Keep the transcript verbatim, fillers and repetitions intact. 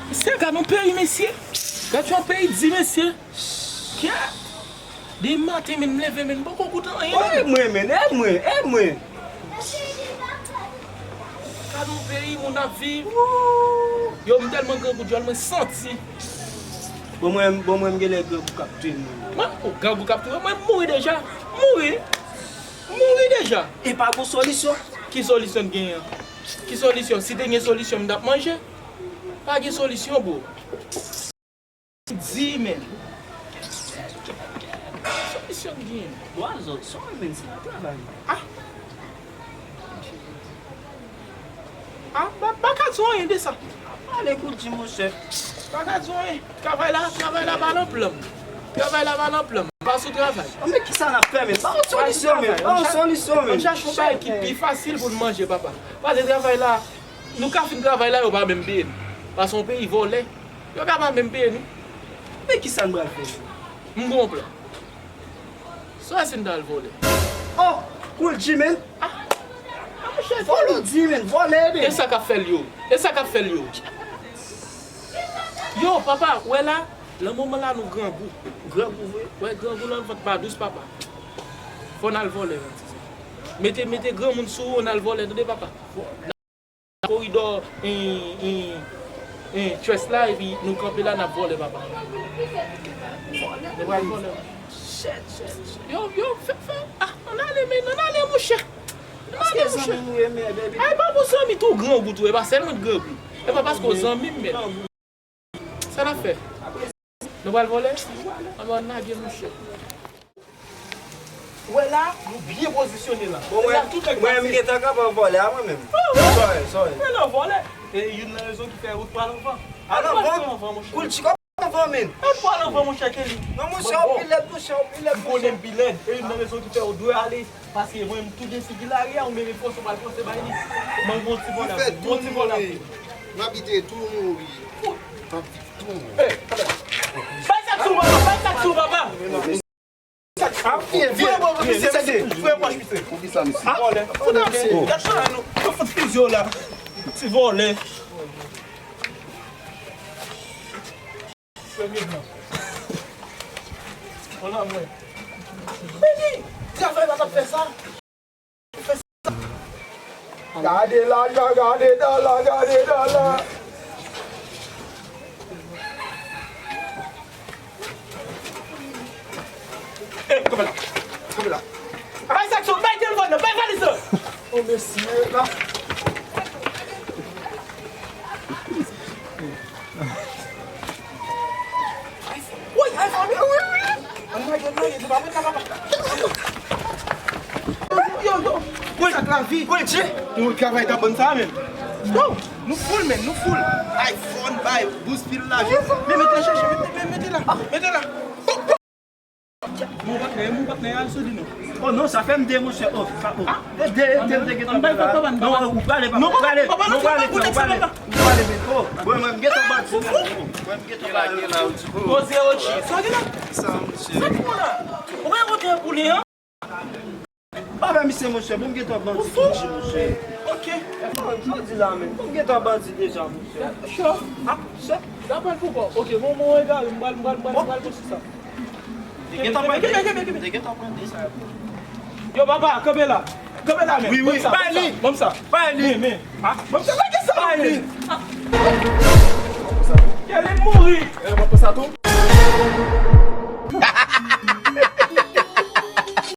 Mesye, gad yon peyi, mesye. Gad yon peyi di, mesye. Kèt. Depi maten, men, m leve, men, m poko goute anyen. Ede mwen, men, ede mwen, ede mwen. Gad yon peyi moun ap viv. Yo, m tèlman grangou dyòl, mwen santi. Bon, mwen, bon, mwen, m genlè grangou k ap touye m. Mwen, o, grangou k ap touye m, mwen, m mouri deja. M mouri. M mouri deja. E pa gon solisyon? Ki solisyon n genyen? Ki solisyon? Si te gen solisyon, m t ap manje. Pa gen solisyon, bro. Di, men. Solisyon gen. Bwa zòt, sa w menm, se pa travay. Ah! Ah, pa, pa ka di anyen de sa. Pale kou di, monchè. Pa ka di anyen. Travay la, travay la pa nan plan m. Travay la pa nan plan m. Pa sou travay. Ann, men kisa n ap fè, men? Ba yon solisyon, men. Ba yon solisyon, men. Ann chache yon bagay ki pi fasil pou n manje, papa. Paske travay la, nou ka fin travay la, yo pa menm peye n. Paske yon peyi vòlè. Yo ka pa menm peye nou. Men kisa n pral fè? M gon plan. Sa si n t al vòlè? Oh, Koul G, men. Ah, ah, monchè, vòlè w di, men, vòlè, men. E sa k ap fè l yo? E sa k ap fè l yo? Yo, papa, wè la, nan moman la nou grangou. Grangou vre? Wè, grangou nan vant pa dous, papa. Fò n al vòlè, yon ti sa. Mete, mete granmoun sou ou, n al vòlè, tande, papa. Koridò, en, en, en, chwès la, epi nou kanpe la, n ap vòlè, papa. Nou pral vòlè. Yo, yo, fè, fè, ah, ann ale, men, ann ale, monchè. Ann ale, monchè. Ay, pa pou zanmi tou grangou tou, e pa sèlman grangou. E pa paske w zanmi m, men. Sa n ap fè? Nou pral vòlè? Ann lage, monchè. Ou wè la, nou byen pozisyone la. Bon, mwen, mwen, m gentan kanpe an vòlè a mwen menm. Sorry, sorry. Mwen nan vòlè. E youn nan rezon ki fè wout pral anvan. Al anvan? Al anvan, monchè. Koul G, kòman anvan, men? Al pral anvan, monchè Kelly. Non, monchè, ou pi lèd, monchè, ou pi lèd, monchè. M konnen m pi lèd. E youn nan rezon ki fè ou dwe ale. Paske mwen, m tou gen figi lari a, ou menm e fòs ou pral panse bay li. Mwen, m gon ti vòlè. M ap kite tou mouri. M ap viv tou mouri. Bay sa k sou papa, bay sa k sou papa. Ap fye vye. Fouye pòch misye. Fouye pòch misye. Pou ki sa, misye? Ap fouye misye. Gad sa nou. Yo fout fizye w la. Ti vòlè. Premye plan. Wala mwen. Baby, travay la t ap fè sa. Gade lajan, gade dòla, gade dòla. Eh, kanpe la. Kanpe la. Bay sa k sot, bay telefòn nan, bay valiz lan. Oh, mesye, la. Woy, iPhone, wi, wi, wi. Ann lage, ann lage, se pa mwen, sa papa. Yo, yo, yo. Koul, sa k lavi? Koul G. Nou travay ta bann sa menm. Yo, nou full, men, nou full. iPhone, bay, bous pil lajan. Men, mete la, chèche, mete, mete la, mete la. Mon patnè, mon patnè, al sou li non. Oh non, sa fè m de, monchè. Oh, sa, oh. Ah. E de, e de, m te gentan fè la. Non, ou prale, papa, ou prale, papa, ou prale, ou prale, men. Oh, bon, mwen, m gentan bati la. Mwen, m gentan bati la. Poze, O G. Sa gen la? Sa, monchè. Sa ki bon la? Ou pa kontan pou li, an? Pa fè misye, monchè, bon, m gentan bati pou li, monchè. Ok. Sa di la, men. Bon, m gentan bati deja, monchè. Cho. Ah, chè. Sa pral pou kò. Ok, bon, bon, egare, m pral, m pral, m pral, m pral poste sa. Gen tan pran de. Gen tan pran de sa. Yo, papa, kanpe la. Kanpe la, men. Wi, wi. Bay li. Ban m sa. Bay li. Men, men. Ah, ban m sa. Bay li. Kèl li mouri. Eh, mwen pran sa tou.